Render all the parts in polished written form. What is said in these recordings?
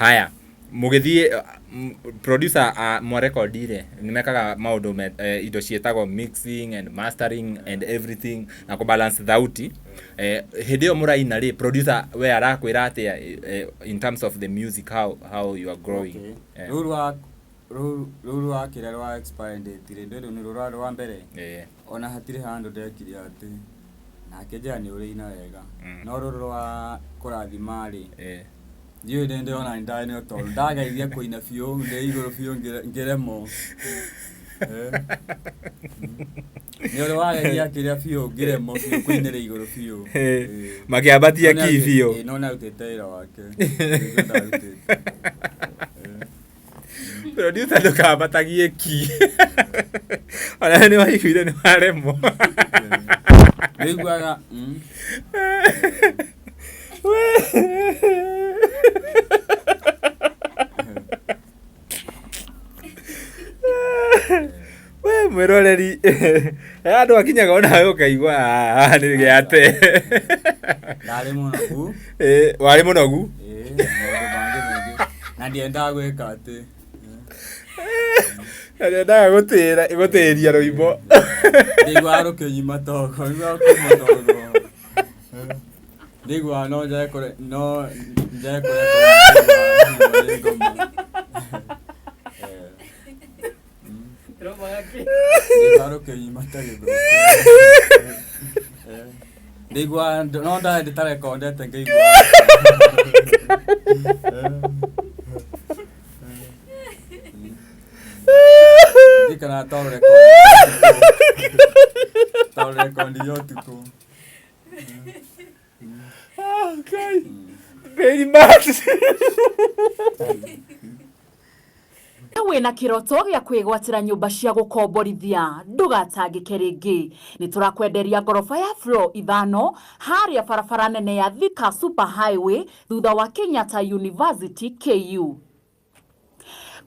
Haya, mũgĩthiĩ producer mwarekondire nĩ mekaga maũndũ indo ciĩtagwo mixing and mastering and everything na kũ balance thauti. Hĩndĩ ĩyo mũraina rĩ, producer we arakwĩra atĩa in terms of the music, how you are growing? Okay. Rũu rwa rũu rwa kĩrĩa rwa expire date rĩ, ndũĩ rũu nĩ rũrĩa rwa mbere. Ona hatirĩ handũ ndekire atĩ nake njĩra nĩ ũrĩina wega. No rũrũ rwa kũrathima rĩ, ndiũĩ nĩ ndĩrona nĩ ndarĩ nĩ tondũ ndageria kũina biũ ndĩ igũrũ biũ ngĩremwo. Nĩ ũrĩ wageria kĩrĩa biũ ngĩremwo biũ kũinĩra igũrũ biũ. Makĩambatia ki biũ. No nĩ arutĩte wĩra wake. Nĩguo ndarutĩte. Producer, ndũkambatagie ki. Ona nĩ waiguire nĩ waremwo. Nĩiguaga. We mwĩroreri, he andũ akinyaga onawe ũkaigua, "Ah, nĩ gĩate." Ndarĩ mũnogu. Warĩ mũnogu. Ĩĩ, na maũndũ mangĩ maingĩ. Na ndiendaga gwĩka atĩ. Na ndiendaga gũtĩria rwĩmbo. Ndaiguaga rũkĩnyima togo, ndaiguaga kuma togo. Ndaiguaga no njage kũre no njage kũrĩa nĩ ngoma. Ndaiguaga rũkĩnyima ta gĩthũkũ. Ndaiguaga no ndarĩ ndĩtarekondete ngĩigua. Ndikanaga tondũ rekondi ya ũtukũ. Oh, God. Very much. Wĩna kĩroto gĩa kwĩgwatĩra nyũmba cia gũkomborithia, ndũgatangĩke rĩngĩ. Nĩ tũrakwenderia ngoroba ya floor 5 harĩa barabara nene ya Thika Super Highway thutha wa Kenyatta University KU.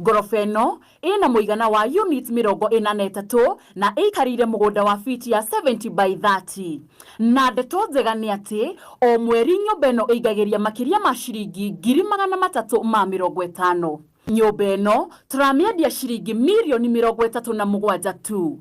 Ngoroba ĩno ĩna mũigana wa unit 43 na ĩikarĩire mũgũnda wa fiti ya 70 by 30. Na ndeto njega nĩ atĩ o mweri nyũmba ĩno ĩingagĩria makĩria ma ciringi 350,000. Nyũmba ĩno tũramĩendia ciringi mirioni 37 tu.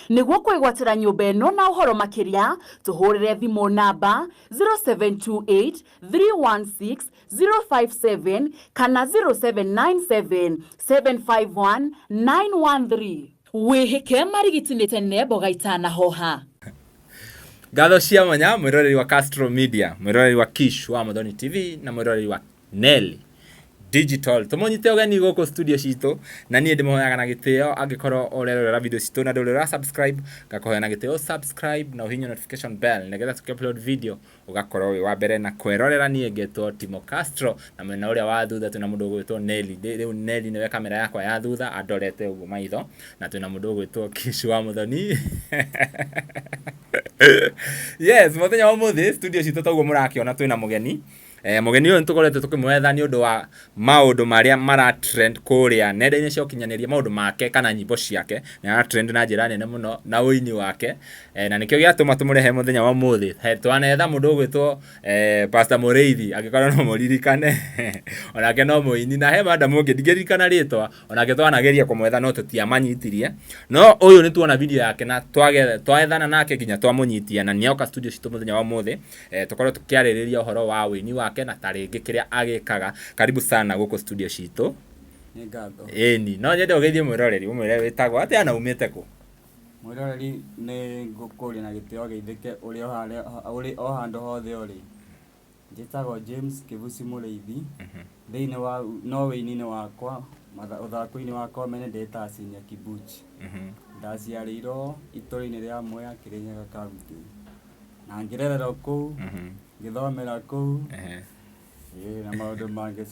Nĩguo kwĩgwatĩra nyũmba ĩno na ũhoro makĩria, tũhũrĩre thimũ namba 0728 316 057 kana 0797 751 913. Wĩhĩke marigiti nĩ tene mboga itanahoha. Ngatho cia mwanya mwĩroreri wa Castro Media, mwĩroreri wa Kish wa Muthoni TV na mwĩroreri wa Nelly Digital. Tũmũnyite ũgeni gũkũ studio citũ na niĩ ndĩmũhoyaga na gĩtĩo angĩkorwo ũrerorera video citũ na ndũrĩ ũra subscribe, ngakũhoya na gĩtĩo subscribe na ũhihinye notification bell nĩgetha tũkĩ upload video ũgakorwo wĩ wa mbere na kwĩrorera. Niĩ ngetwo Timo Castro na mwena ũrĩa wa thutha twĩna mũndũ ũgwĩtwo Nelly. Rĩu Nelly nĩwe kamera yakwa ya thutha andorete ũguo maitho, na twĩna mũndũ ũgwĩtwo Kish wa Muthoni. Yes, mũthenya wa ũmũthĩ studio citũ toguo mũrakĩona twĩna mũgeni. Mũgeni ũyũ nĩtũkoretwo tũkĩmwetha nĩ ũndũ wa maũndũ marĩa mara trend kũrĩa nenda-inĩ cia ũkinyanĩria, maũndũ make kana nyĩmbo ciake nĩ ara trend na njĩra nene mũno na ũini wake, na nĩkĩo gĩatũma tũmũrehe mũthenya wa ũmũthĩ. Twanetha mũndũ ũgwĩtwo Pastor Mũrĩithi, angĩkorwo no mũririkane, onake no mũini, na he madam ũngĩ ndingĩririkana rĩtwa, onake twanageria kũmwetha no tũtiamanyitirie, no ũyũ nĩ tuona video yake na twethana nake nginya twamũnyitia na nĩoka studio citũ mũthenya wa ũmũthĩ, tũkorwo tũkĩarĩrĩria ũhoro wa ũini wake na ta rĩngĩ kĩrĩa agĩkaga. Karibu sana gũkũ studio citũ. Nĩ ngatho. Ĩni, no nyende ũgeithie mwĩroreri, ũmwĩre wĩtagwo atĩa na umĩte kũ. Mwĩroreri, nĩ ngũkũria na gĩtĩo geithĩke ũrĩ o harĩa ũrĩ o handũ hothe ũrĩ. Njĩtagwo James Kĩbuci Mũrĩithi. Thĩinĩ wa no wĩini-inĩ wakwa, ũthako-inĩ wakwa mene ndĩtaga Senior Kibuchi. Ndaciarĩirwo itũra-inĩ rĩa Mwea, Kĩrĩnyaga County. Na ngĩrererwo kũu, ngĩthomera kũu, ĩĩ na maũndũ mangĩ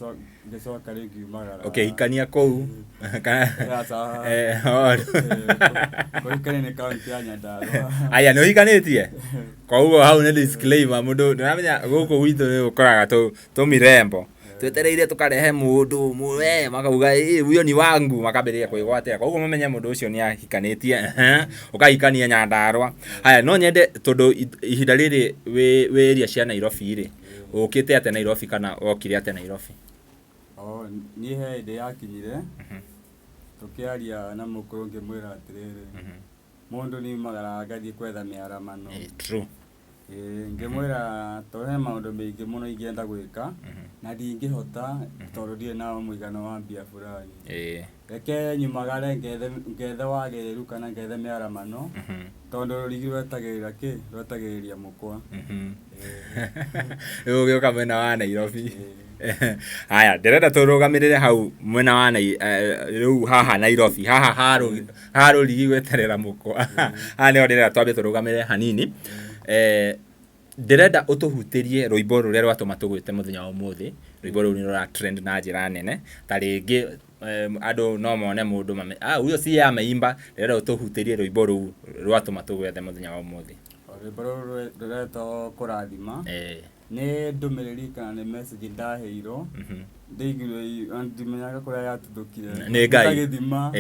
ngĩcoka rĩu ngiumagara. Ũkĩhikania kũu? Aca. Kũhikania nĩ kaũntĩ ya Nyandarua. Aya, nĩ ũhikanĩtie? Koguo hau nĩ disclaimer, mũndũ ndĩramenya gũkũ gwitũ nĩ ũkoraga tũmirembo twetereire tũkarehe mũndũ we makauga, "Ĩ, huyo ni wangu," makambĩrĩria kwĩgwatĩra. Koguo mũmenye mũndũ ũcio nĩ ahikanĩtie, ũkahikania Nyandarua. Haya, no nyende tondũ ihinda rĩrĩ wĩ area cia Nairobi rĩ, ũkĩte atĩa Nairobi kana wokire atĩa Nairobi? Oh, Niĩ he hĩndĩ yakinyire tũkĩaria na mũkũrũ ngĩmwĩra atĩrĩrĩ, mũndũ nĩ aumagaraga agathiĩ kwetha mĩaramano. Eh, true. Ĩĩ, ngĩmwĩra tondũ he maũndũ maingĩ mũno ingĩenda gwĩka na ndingĩhota tondũ ndirĩ na mũigana wa mbia fulani. Reke nyumagare ngethe wagĩrĩru kana ngethe mĩaramano tondũ rũrigi rwetagĩrĩra kĩ? Rwetagĩrĩria mũkwa. Rĩu ũgĩũka mwena wa Nairobi. Haya, ndĩrenda tũrũgamĩrĩre hau mwena wa rĩu haha Nairobi, haha ha rũrigi gweterera mũkwa. Haha nĩho ndĩrenda twambe tũrũgamĩrĩre hanini. Ndĩrenda ũtũhutĩrie rwĩmbo rũrĩa rwatũma tũgwĩte mũthenya wa ũmũthĩ. Rwĩmbo rũu nĩ rũra trend na njĩra nene. Ta rĩngĩ andũ no mone mũndũ mame, ah, huyo si yeye ameimba. Ndĩrenda ũtũhutĩrie rwĩmbo rũu rwatũma tũgwethe mũthenya wa ũmũthĩ. Rwĩmbo rũrũ rũretwo Kũrathima. Nĩ ndũmĩrĩri kana nĩ message ndaheirwo. Ndaiguire ndimenyaga kũrĩa yatuthũkire. Nĩ Ngai. Ta gĩthima.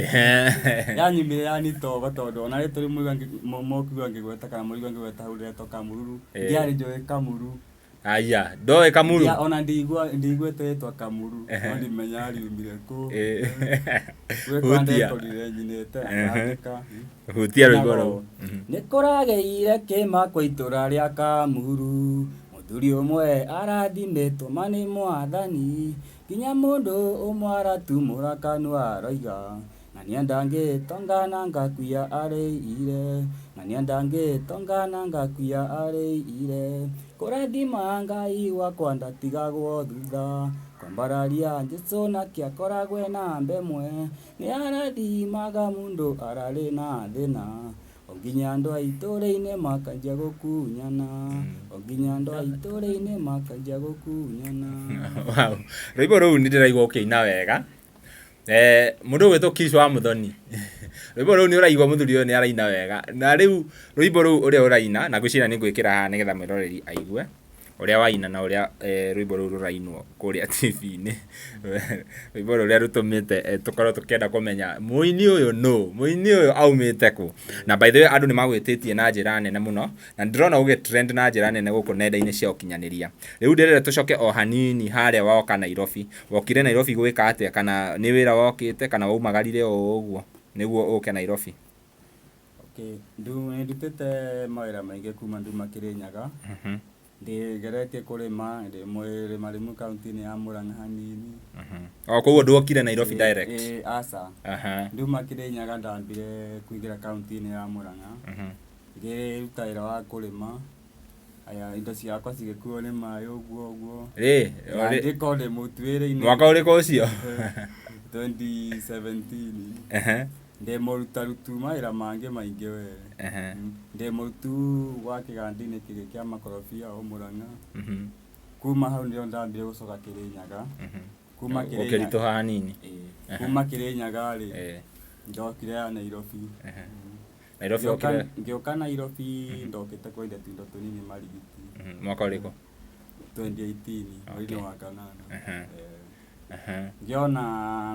Yanyumire yanitogo tondũ ona rĩtwa rĩu mũkigua ngĩgweta kana mũrigua ngĩgweta hau rĩretwo Kamururu. Ndiarĩ njũĩ Kamuru. Aya, ndoĩ Kamuru. Ona ndiguĩte rĩtwa Kamuru, no ndimenyaga riumire kũ. Gwĩ kwa Hutia. ndekorire nyinĩte ngandĩka. Hutia rwĩmbo rũu. Nĩ kũragĩire kĩmako itũra rĩa Kamuru, mũthuri ũmwe arathimĩtwo ma nĩ mwathani, nginya mũndũ ũmwe aratumũra kanua aroiga, ng'ania ndangĩtonga na ngakuia arĩire, ng'ania ndangĩtonga na ngakuia arĩire, kũrathima Ngai wakwa ndatigagwo thutha, kwambararia Jesũ nake akoragwo e namba ĩmwe, nĩ arathimaga mũndũ ararĩ na thĩna, o nginya andũ a itũũra-inĩ makanjia gũkunyana, o nginya andũ a itũũra-inĩ makanjia gũkunyana. Wow. Rwĩmbo rũu nĩ ndĩraigua ũkĩina wega. Mũndũ ũgwĩtwo Kish wa Mũthoni. Rwĩmbo rũu nĩ ũraigua mũthuri ũyũ nĩ araina wega. Na rĩu rwĩmbo rũu ũrĩa ũraina, na ngwĩciria nĩ ngwĩkĩra haha nĩgetha mwĩroreri aigue ũrĩa waina na ũrĩa rwĩmbo rũu rũrainwo kũrĩa TV-inĩ. Rwĩmbo rũrĩa rũtũmĩte tũkorwo tũkĩenda kũmenya mũini ũyũ nũ, mũini ũyũ aumĩte kũ. Na by the way andũ nĩ magwĩtĩtie na njĩra nene mũno, na ndĩrona ũgĩ trend na njĩra nene gũkũ nenda-inĩ cia ũkinyanĩria. Rĩu ndĩrenda tũcoke o hanini harĩa woka Nairobi. Wokire Nairobi gwĩka atĩa, kana nĩ wĩra wokĩte kana waumagarire o ũguo nĩguo ũke Nairobi? Okay, nĩ ndutĩte mawĩra maingĩ kuma nduma Kĩrĩnyaga. Ndĩgeretie kũrĩma, ndĩ mũrĩmi kaunti-inĩ ya Murang'a hanini. O koguo ndwokire Nairobi direct? Aca. Nduma Kĩrĩnyaga ndambire kũingĩra kaunti-inĩ ya Murang'a. Ngĩruta wĩra wa kũrĩma. Aya, indo ciakwa cigĩkuo nĩ maĩ ũguo ũguo. Rĩ, Na ngĩkorwo ndĩ mũtuĩrĩ-inĩ. Mwaka ũrĩkũ ũcio? 2017. Ndĩ mũrutarutu mawĩra mangĩ maingĩ we. Ndĩ mũrutu wa kĩganda-inĩ kĩrĩa kĩa makorobia o Murang'a. Kuma hau nĩrĩo ndambire gũcoka Kĩrĩnyaga. Kuma Kĩrĩnyaga. Ũkĩritũha hanini. Kuma Kĩrĩnyaga rĩ, ndokire ya Nairobi. Nairobi okire? Ngĩũka Nairobi ndokĩte kwendia tũindo tũnini marigiti. Mwaka ũrĩkũ? 2018, mweri-inĩ wa kanana. Ngĩona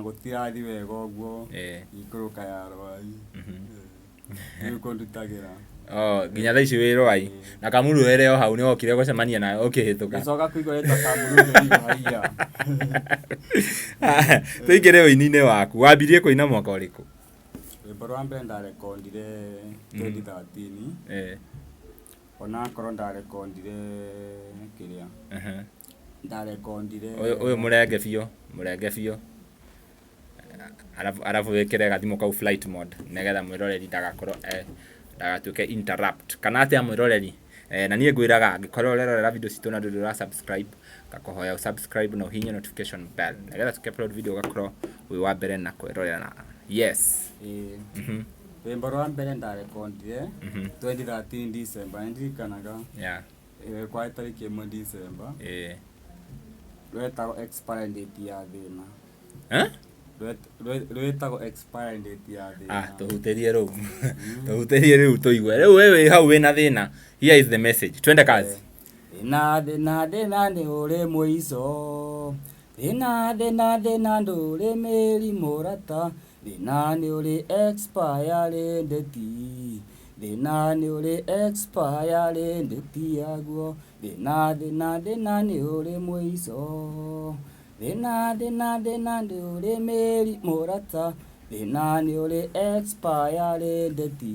gũtirathi wega ũguo, ngĩikũrũka ya Rwai. Rĩu kũndutagĩra. Oh, nginya thaa ici wĩ Rwai. Na Kamuru ĩrĩ o hau nĩ wokire gũcemania nayo ũkĩhĩtũka. Ngĩcoka kũigua rĩtwa Kamuru ngĩigua haiya. Tũingĩre ũini-inĩ waku. Wambirie kũina mwaka ũrĩkũ? Rwĩmbo rwa mbere ndarekondire 2013. Onakorwo ndarekondire kĩrĩa. Ndarekondire. Ũyũ mũrenge biũ, mũrenge biũ. Arabu wĩkĩre gathimũ kau flight mode nĩgetha mwĩroreri ndagakorwo ndagatuĩke interrupt. Kana atĩa mwĩroreri? Na niĩ ngwĩraga angĩkorwo ũrerorera video citũ na ndũrĩ ũra subscribe, ngakũhoya ũ subscribe na ũhihinye notification bell nĩgetha tũkĩ upload video ũgakorwo wĩ wa mbere na kwĩrorera. Yes. Rwĩmbo rwa mbere ndarekondire 2013 December, nĩ ndirikanaga. Kwa tarĩki 1 December. Rwetagwo expiry date ya thĩna. Rwĩtagwo expiry date ya thĩna. Ah, tũhutĩrie rĩu. Tũhutĩrie rĩu tũigue. Rĩu we wĩ hau wĩna thĩna. Here is the message. Twende kazi. Thĩna, thĩna, thĩna nĩ ũrĩ mũico. Thĩna, thĩna, thĩna ndũrĩ mĩri mũrata. Thĩna nĩ ũrĩ expiry date. Thĩna nĩ ũrĩ expiry date yaguo. Thĩna, thĩna, thĩna nĩ ũrĩ mũico. Thĩna thĩna thĩna ndũrĩ mĩri mũrata, thĩna nĩ ũrĩ expiry date,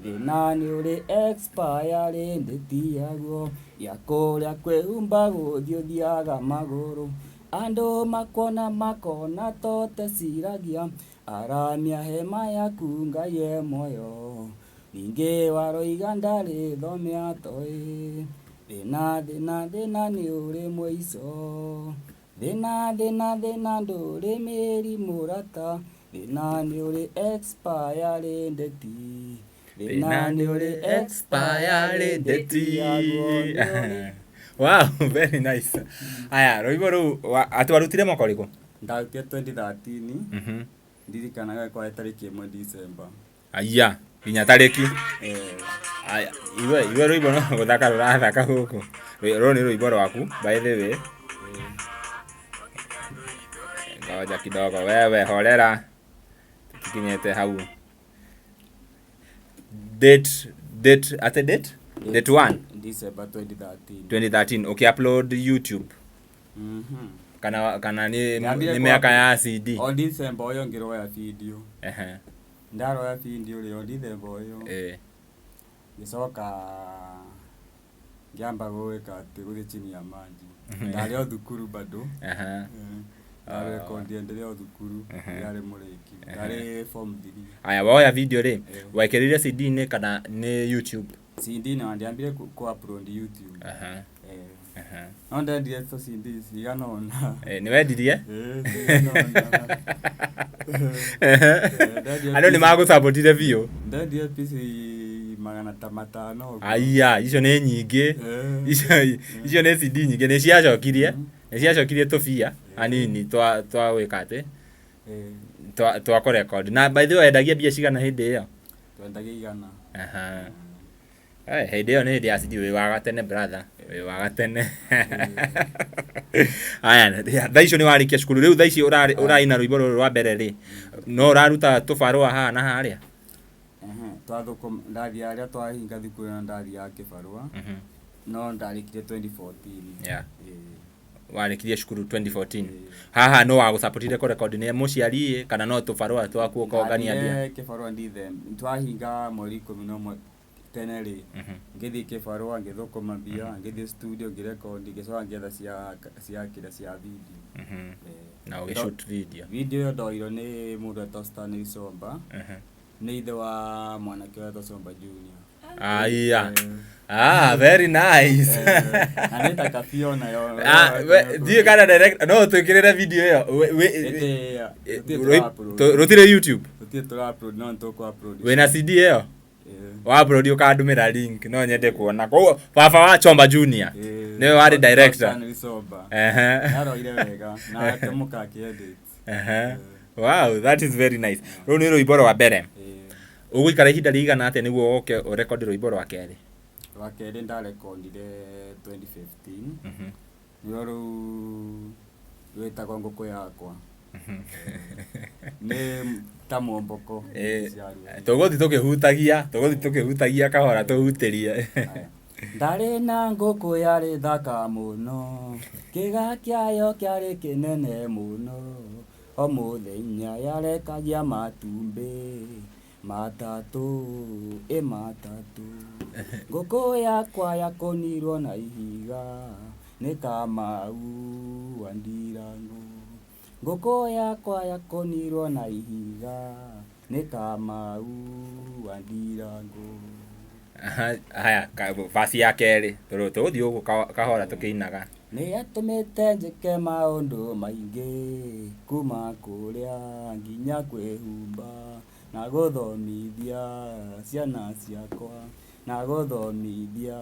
thĩna nĩ ũrĩ expiry date yaguo, ya kũrĩa kwĩhumba gũthiĩ ũthiaga magũrũ, andũ makuona makona toteciragia, aramia hema yaku Ngai e muoyo, ningĩ waroiga ndarĩ thome atoĩ, thĩna thĩna thĩna nĩ ũrĩ mũico, thĩna thĩna thĩna ndũrĩ mĩri mũrata, thĩna nĩ ũrĩ expiry date, thĩna nĩ ũrĩ expiry date yaguo nĩ ũrĩ. Wow, very nice. Aya, rwĩmbo rũu atĩ warutire mwaka ũrĩkũ? Ndarutire 2013. Ndirikanaga kwarĩ tarĩki 1 December. Aya, nginya tarĩki. Eh. Aya, iwe rwĩmbo no gũthaka rũrathaka gũkũ. Rũrũ nĩ rwĩmbo rwaku, by the way. Ngoja kidogo, wewe horera. Tukinyete hau. Date, ate date? Date 1, December 2013. 2013. Ukiupload YouTube. Kana nĩ Ndambire nĩ kwa- mĩaka ya CD. O December ũyũ ngĩroya video. Ndaroya video rĩ, o December ũyũ. Ngĩcoka ngĩamba gwĩka atĩ gũthiĩ chini ya maji. Ndarĩ o thukuru bado. Ndarekondire ndĩrĩ o thukuru, ndiarĩ mũrĩki. Ndarĩ form 3. Aya, woya video rĩ, wekĩrire CD-inĩ kana nĩ YouTube? CD na ndiambire ku upload YouTube. No ndendirie tũ CD cigana ũna. Nĩ wendirie? Cigana ũna. Ndendirie Andũ nĩ magũcapotire biũ. Ndendirie pici 500 ũguo. Aya, icio nĩ nyingĩ. Icio nĩ CD nyingĩ. Nĩ ciacokirie. Nĩ ciacokirie tũbia hanini twa gwĩka atĩ twa kũrecord. Na by the way wendagia mbia cigana hĩndĩ ĩyo? Twendagia 100. Hĩndĩ ĩyo nĩ hĩndĩ ya CD, wĩ wa gatene brother, wĩ wa gatene. Aya, thaa icio nĩ warĩkia cukuru. Rĩu thaa ici ũraina rwĩmbo rũrũ rwa mbere rĩ, no ũraruta tũbarũa haha na harĩa? Twathũkũma, ndathiaga rĩrĩa twahinga thukuru ĩno ndathiaga kĩbarũa, no ndarĩkirie 2014. Warĩkirie cukuru 2014. Haha no wagũcapotire kũrekondi nĩ mũciari ĩ, kana no tũbarũa twaku ũkongania mbia? Ndathire kĩbarũa December, twahinga mweri 11 tene rĩ, ngĩthiĩ kĩbarũa ngĩthũkũma mbia, ngĩthiĩ studio ngĩrekondi, ngĩcoka ngĩetha cia kĩrĩa cia video. Na ũgĩ-shoot video. Video ĩyo ndoirwo nĩ mũndũ wetwo Stanley Somba, nĩ ithe wa mwanake wetwo Somba Junior. Aya. Ah, very nice. Na nĩ ta Kafiona yo. Ndiũĩ kana direct no twĩkĩrĩre video ĩyo. Ĩtĩ, tũtirĩ tũra-upload. Rũtirĩ YouTube. Tũtirĩ tũra-upload, no nĩtũkũ-upload. Wĩna CD ĩyo? Wa upload ũkandũmĩra link, no nyende kuona. Koguo baba wa Chomba Junior nĩwe warĩ director. Stanley Somba. Aroire wega na akĩmũka akĩ-edit. Wow, that is very nice. Rũu nĩ rwĩmbo rwa mbere. Ũgũikara ihinda rĩigana atĩa nĩguo ũke ũrekondi rwĩmbo rwa kerĩ? Rwa kerĩ ndarekondire 2015. Nĩruo rũu rwĩtagwo ngũkũ yakwa. Nĩ ta mwomboko. Tũgũthiĩ tũkĩhutagia, tũgũthiĩ tũkĩhutagia kahora tũhutĩrie. Ndarĩ na ngũkũ yarĩ thaka mũno, kĩga kĩayo kĩarĩ kĩnene mũno, o mũthenya yarekagia matumbĩ matatũ, ĩ matatũ. Ngũkũ yakwa yakũnirwo na ihiga nĩ Kamau wa Ndirango. Ngũkũ yakwa yakũnirwo na ihiga nĩ Kamau wa Ndirango. Haya, verse ya kerĩ, tũgũthiĩ ũguo kahora tũkĩinaga. Nĩ atũmĩte njĩke maũndũ maingĩ, kuma kũrĩa nginya kwĩhumba, na gũthomithia ciana ciakwa, na gũthomithia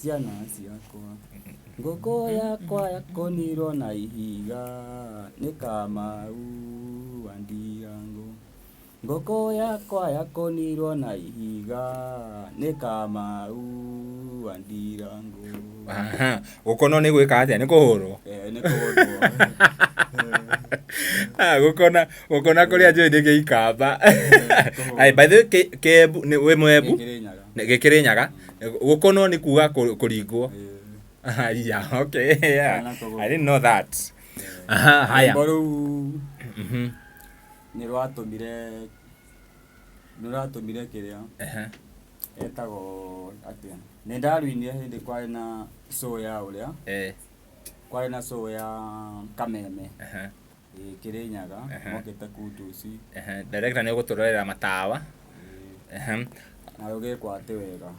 ciana ciakwa. Ngũkũ yakwa yakũnirwo na ihiga nĩ Kamau wa Ndirango. Ngũkũ yakwa yakũnirwo na ihiga nĩ Kamau wa Ndirango. Gũkũnwo nĩ gwĩka atĩa? Nĩ kũhũrwo? Nĩ kũhũrwo. Gũkũna, gũkũna kũrĩa njũĩ nĩ gĩikamba. Aye, by the way, Kĩembu, nĩ wĩ Mwembu? Gĩkĩrĩnyaga. Gĩkĩrĩnyaga. Gũkũnwo nĩ kuga kũringwo. Yeah, okay, yeah. Kana kũgũrũ. I didn't know that. Aha, haya. Rwĩmbo rũu nĩ rwatũmire, nĩ rwatũmire kĩrĩa etagwo atĩa, nĩ ndarũinire hĩndĩ kwarĩ na show ya ũrĩa, kwarĩ na show ya Kameme ĩ Kĩrĩnyaga, mokĩte Kudusi. Director nĩ ũgũtũrorera matawa. Na rũgĩkwo atĩ wega.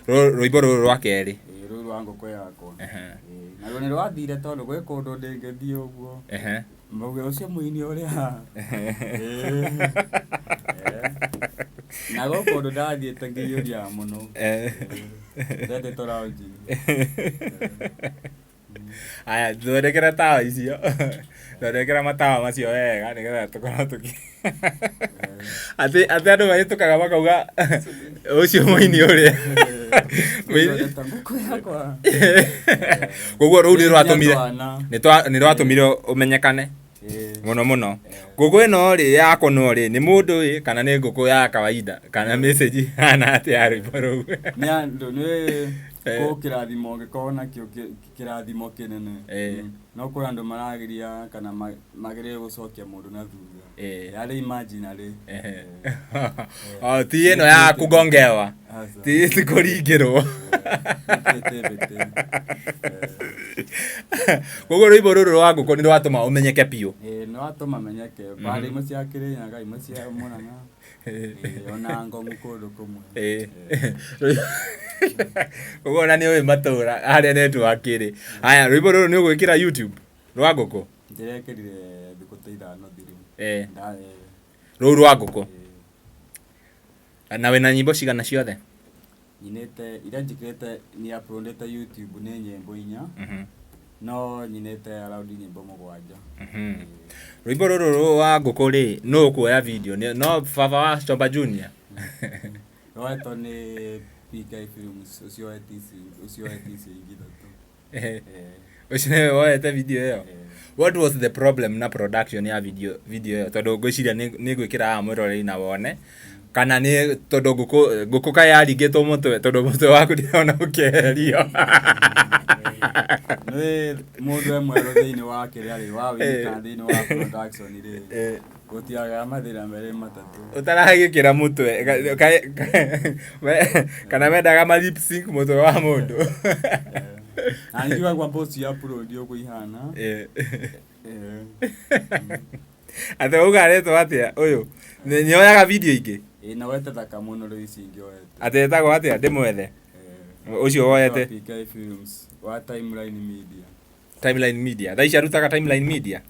Rwĩmbo rũrũ rwa kerĩ. Ĩ, rũu rwa ngũkũ yakwa. Ĩ, naruo nĩ rwathire tondũ gwĩ kũndũ ndĩngĩthiĩ ũguo. Mauge ũcio mũini ũrĩa. Ĩ. Na gwĩ kũndũ ndathiĩte ngĩiyũria mũno. Ndetĩtwo lounge. Aya, thondekera tawa icio. Thondekera matawa macio wega nĩgetha tũkorwo tũkĩ atĩ atĩ andũ mahĩtũkaga makauga ũcio mũini ũrĩa. Mũini- Ngũkũ yakwa. Koguo rũu nĩ rwatũmire Twana. nĩ rwatũmire ũmenyekane mũno mũno. Ngũkũ ĩno rĩ yakonwo rĩ nĩ mũndũ ĩ kana nĩ ngũkũ ya kawaida kana message ihana atĩa ya rwĩmbo rũu? Nĩ andũ nĩ kũ kĩrathimo ũngĩkorwo nakĩo kĩrathimo kĩnene. No kũrĩ andũ marageria kana magĩrĩire gũcokia mũndũ na thutha. Yarĩ imaginary. Oh, ti ĩno ya kũgongewa. Aca. Ti ti kũringĩrwo. Nĩ creativity. Koguo rwĩmbo rũrũ rwa ngũkũ nĩ rwatũma ũmenyeke biũ. Ĩĩ nĩ watũma menyeke. Kwarĩ imwe cia Kĩrĩnyaga, imwe cia Mũrang'a. Ĩĩ, ona Ngong'u kũndũ kũmwe. Koguo ona nĩ ũĩ matũra harĩa network ĩrĩ. Haya, rwĩmbo rũrũ nĩ ũgwĩkĩra YouTube rwa ngũkũ? Ndĩrekĩrire thikũ ta ithano thiru. Rũu rwa ngũkũ. Na wĩna nyĩmbo cigana ciothe? Nyinĩte iria njĩkĩrĩte nĩ uploadĩte YouTube nĩ nyĩmbo 4. No nyinĩte around nyĩmbo 7. Rwĩmbo rũrũ rwa ngũkũ rĩ, nũ ũkuoya video? No baba wa Chomba Junior? Roetwo nĩ PK Films, ũcio woete ici, ũcio woete ici ingĩ ithatũ. Ũcio nĩwe woete video ĩyo? What was the problem na production ya video ĩyo? Tondũ ngwĩciria nĩ ngwĩkĩra haha mwĩroreri na wone. Kana nĩ tondũ ngũkũ ngũkũ kaĩ yaringĩtwo mũtwe tondũ mũtwe waku ndĩrona ũkĩeherio. Nĩ mũndũ e mwerũ thĩinĩ wa kĩrĩa rĩ, wa wĩini kana thĩinĩ wa production rĩ, gũtiagaga mathĩna merĩ matatũ. Ũtaragĩkĩra mũtwe kana mendaga ma lip sync mũtwe wa mũndũ. Na ngiuga kwamba ũcio upload ũguo ihana. Atĩ wauga aretwo atĩa ũyũ? Nĩ oyaga video ingĩ? Ĩĩ na wete thaka mũno rĩu ici ingĩ oete. Atĩ etagwo atĩa ndĩmwethe? Ũcio woete? PK Films wa Timeline Media. Timeline Media. Thaa ici arutaga Timeline Media?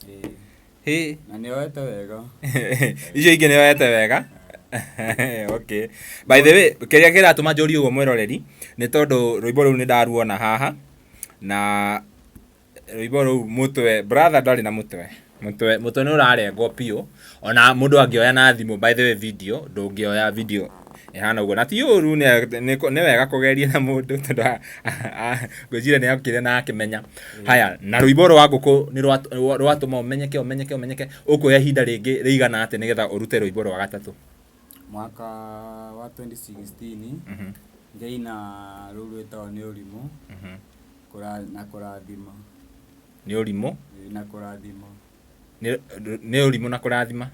Ĩĩ. Na nĩ oete wega. Icio ingĩ nĩ oete wega. Okay. By the way, kĩrĩa kĩratũma njũrie ũguo mwĩroreri nĩ tondũ rwĩmbo rũu nĩ ndaruona haha na rwĩmbo rũu mũtwe brother ndarĩ na mũtwe. Mũtwe mũtwe nĩ ũrarengwo biũ ona mũndũ angĩoya na thimũ by the way video ndũngĩoya video ĩhana ũguo na ti ũru nĩ wega kũgeria na mũndũ tondũ ngwĩciria nĩ okire na akĩmenya. Haya, na rwĩmbo rwa ngũkũ nĩ rwatũma ũmenyeke ũmenyeke ũmenyeke, ũkuoya ihinda rĩngĩ rĩigana atĩa nĩgetha ũrute rwĩmbo rwa gatatũ? Mwaka wa 2016 ngĩina rũu rwĩtagwo nĩ ũrimũ na kũrathima. Nĩ ũrimũ? Na kũrathima. Nĩ ũrimũ na kũrathima?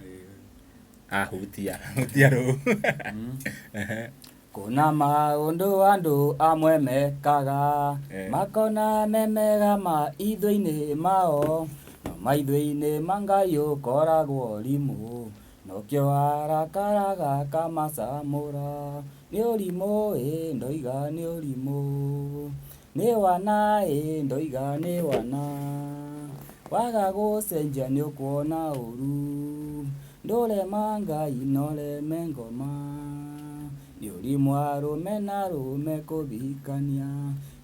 Ah, hutia, hutia rũu. Kuna maũndũ andũ amwe mekaga makona me mega maitho-inĩ mao no maitho-inĩ ma Ngai ũkoragwo ũrimũ nokĩo arakaraga akamacamũra nĩ ũrimũ ĩ ndoiga nĩ ũrimũ nĩ wana ĩ ndoiga nĩ wana waga gũcenjia nĩ ũkuona ũru ndũrema Ngai noreme ngoma nĩ ũrimũ arũme na arũme kũhikania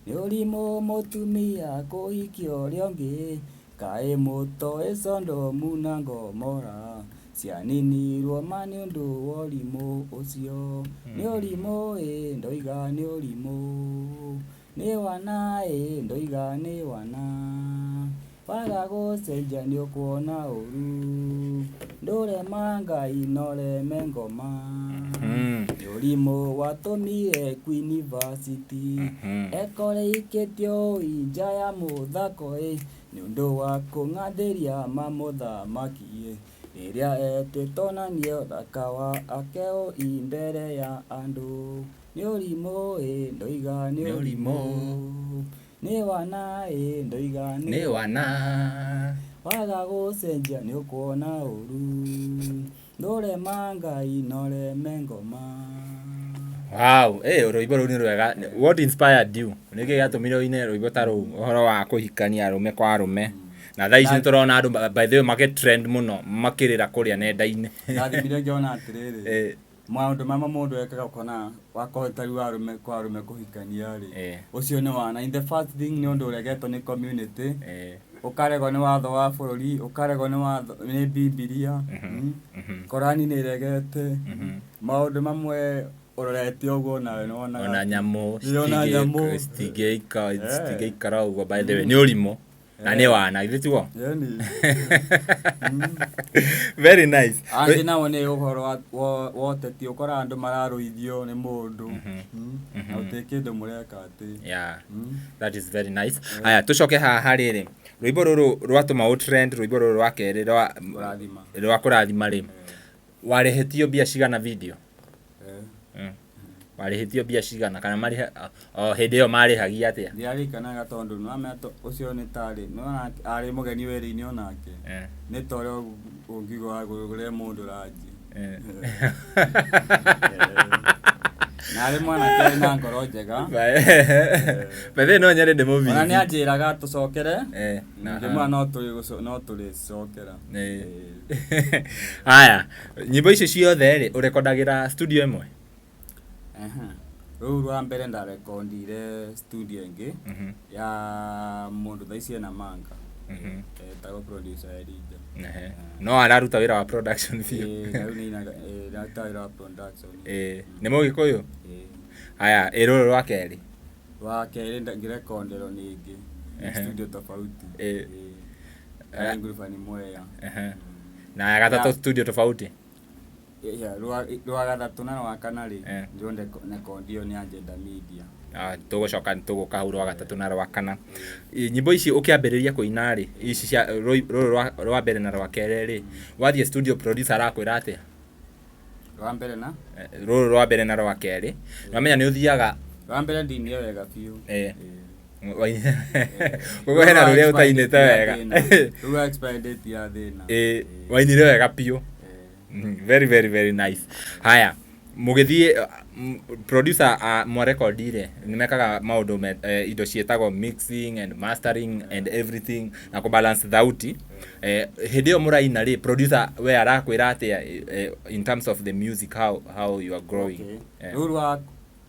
nĩ ũrimũ mũtumia kũhikia ũrĩa ũngĩ kaĩ mũtoĩ Sodomu na Gomora cianinirwo ma nĩ ũndũ wa ũrimũ ũcio nĩ ũrimũ ĩ ndoiga nĩ ũrimũ nĩ wana ĩ ndoiga nĩ wana. Waga gũcenjia nĩ ũkuona ũru. Ndũrema Ngai no reme ngoma. Nĩ ũrimũ watũmire Queen-Varsity ekore ikĩtio nja ya mũthako ĩ nĩ ũndũ wa kũng'athĩria mamũthamaki ĩ rĩrĩa etĩtwo onanie ũthaka wake ĩ mbere ya andũ. Nĩ ũrimũ ĩ ndoiga nĩ ũrimũ. Nĩ wana ĩ ndoiga nĩ wana. Waga gũcenjia nĩ ũkuona ũru. Ndũrema Ngai no reme ngoma. Wow, eh rwĩmbo rũu nĩ rwega. What inspired you? Nĩ kĩĩ gĩatũmire ũine rwĩmbo ta rũu ũhoro wa kũhikania arũme kwa arũme? Na thaa ici nĩ tũrona andũ by the way makĩ trend mũno makĩrĩra kũrĩa nenda-inĩ. Ndathimire ngĩona atĩrĩrĩ, Eh. maũndũ mama mũndũ ekaga ũkona wakorwo ta rĩu arũme kwa arũme kũhikania rĩ, Eh. ũcio nĩ wana. In the first thing nĩ ũndũ ũregetwo nĩ community, Eh. ũkaregwo nĩ watho wa bũrũri, ũkaregwo nĩ watho nĩ Bibilia, Korani nĩ ĩregete, maũndũ mamwe ũrorete ũguo nawe nĩ wonaga Ona nyamũ Ona nyamũ. citingĩikara ũguo by the way nĩ ũrimũ na nĩ wana githĩ tiguo? Yaani, Very nice. angĩ nao nĩ ũhoro wa ũteti ũkoraga andũ mararũithio nĩ mũndũ na gũtirĩ kĩndũ mũreka atĩ. Yeah. That is very nice. Aya tũcoke haha rĩrĩ rwĩmbo rũrũ rwatũma ũ trend rwĩmbo rũrũ rwa kerĩ rwa Kũrathima. rwa kũrathima rĩ warĩhĩtio mbia cigana video? Eh. Warĩhĩtio mbia cigana kana marĩha o hĩndĩ ĩyo marĩhagia atĩa? Ndiaririkanaga tondũ nĩwamenya ũcio nĩ tarĩ nĩwona arĩ mũgeni wĩra-inĩ onake Eh. nĩ ta ũrĩa ũngiuga wagũrĩre mũndũ ranji. Eh. Na arĩ mwanake arĩ na ngoro njega. By the way no nyende ndĩmũ Ona nĩ anjĩraga tũcokere Eh, ngĩmwĩra no tũrĩcokera. Eh. Haya, nyĩmbo icio ciothe rĩ ũrekondagĩra studio ĩmwe? Ehe. Rũu rwa mbere ndarekondire studio ĩngĩ ya mũndũ thaa ici ena manga etagwo producer Elijah. Ehe. No araruta wĩra wa production biũ. Ĩĩ, na rĩu nĩainaga ĩĩ, nĩarutaga wĩra wa production. Ĩĩ, nĩ mũgĩkũyũ? Ĩĩ. Haya, ĩ rũrũ rwa kerĩ? Wa kerĩ ngĩrekonderwo nĩ ĩngĩ studio tofauti. Ĩĩ. Ĩĩ. Yarĩ Ngurubani Mwea. Ehe. Na ya gatatũ studio tofauti? Yeah, rwa gatatũ na rwa kana rĩ Eh. ndio nekondio nĩ Agenda Media. Ah, tũgũcoka tũgũka hau rwa gatatũ na rwa kana. Ĩ, nyĩmbo ici ũkĩambĩrĩria kũina rĩ ici cia rũrũ rwa mbere na rwa kerĩ rĩ wathiĩ studio producer arakwĩra atĩa? Rwa mbere na Eh, rũrũ rwa mbere na rwa kerĩ nĩwamenya nĩ ũthiaga rwa mbere ndinire wega biũ. Eh. Ĩĩ. Koguo hena rũrĩa ũtainĩte wega. Rũu rwa expiry date ya thĩna. Ĩĩ, wainire wega biũ. Ĩĩ. Very very very nice. Haya, mũgĩthiĩ producer mwarekondire nĩ mekaga maũndũ indo ciĩtagwo mixing and mastering and everything na kũ balance thauti. Hĩndĩ ĩyo mũraina rĩ producer we arakwĩra atĩa in terms of the music how you are growing? Okay. Eh. Rũu rwa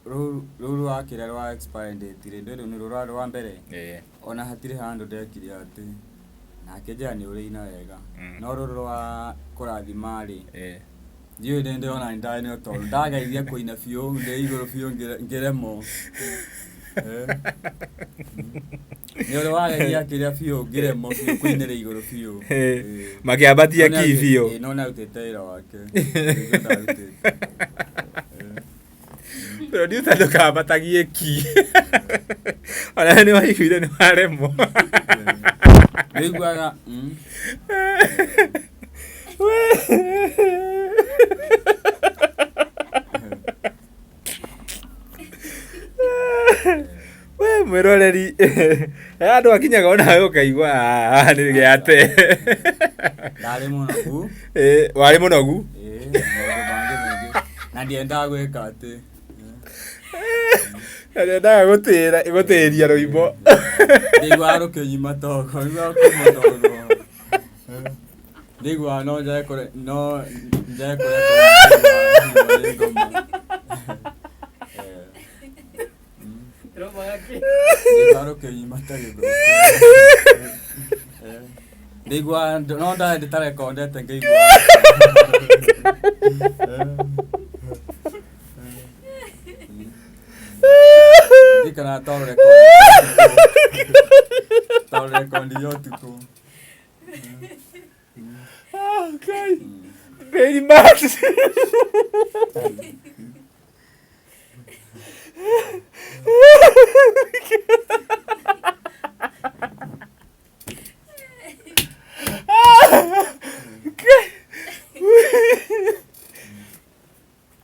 rũu rwa kĩrĩa rwa expiry date rĩ ndũĩ rũu nĩ rũrĩa rwa mbere ona hatirĩ handũ ndekire atĩ na akĩnjĩra nĩ ũrĩina wega no rũrũ rwa kũrathima rĩ Eh. ndiũĩ nĩ ndĩrona nĩ ndarĩ tondũ ndageria kũina biũ ndĩ igũrũ biũ ngĩremwo. Eh. Nĩ ũrĩ wageria kĩrĩa biũ ngĩremwo biũ kũinĩra igũrũ biũ. Eh. Ĩĩ. Makĩambatia No nĩ key biũ. ĩĩ, no nĩarutĩte wĩra wake. Nĩguo ndarutĩte. Producer ndũkambatagie key. Ona nĩ waiguire nĩ waremwo. Nĩiguaga We mwĩroreri he andũ akinyaga onawe ũkaigua "Ah, nĩ gĩate." Ndarĩ mũnogu. Ĩĩ, warĩ mũnogu? Ĩĩ, maũndũ mangĩ maingĩ. Na ndiendaga gwĩka atĩ. Na ndiendaga gũtĩria rwĩmbo. Ndaiguaga rũkĩnyima togo, ndaiguaga kuma togo. Ndaiguaga no njage kũre no njage kũrekodi ngoma. Ndaiguaga rũkĩnyima ta gĩthũkũ. Ndaiguaga no ndarĩ ndĩtarekondete ngĩigua. Ndirikanaga twarekondirie ũtukũ. Oh, God. Very much.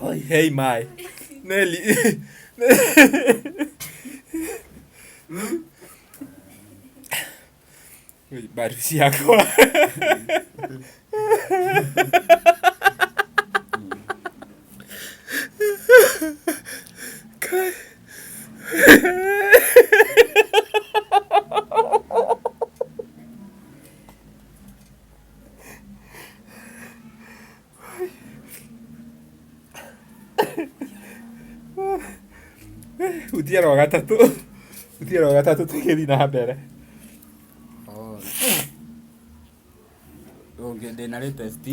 Oi, hey my. Nelly. Oi, mbaru ciakwa. Hutia rwa gatatũ. Hutia rwa gatatũ tũgĩthiĩ na mbere. Oh. Rũngĩ ndĩna latest.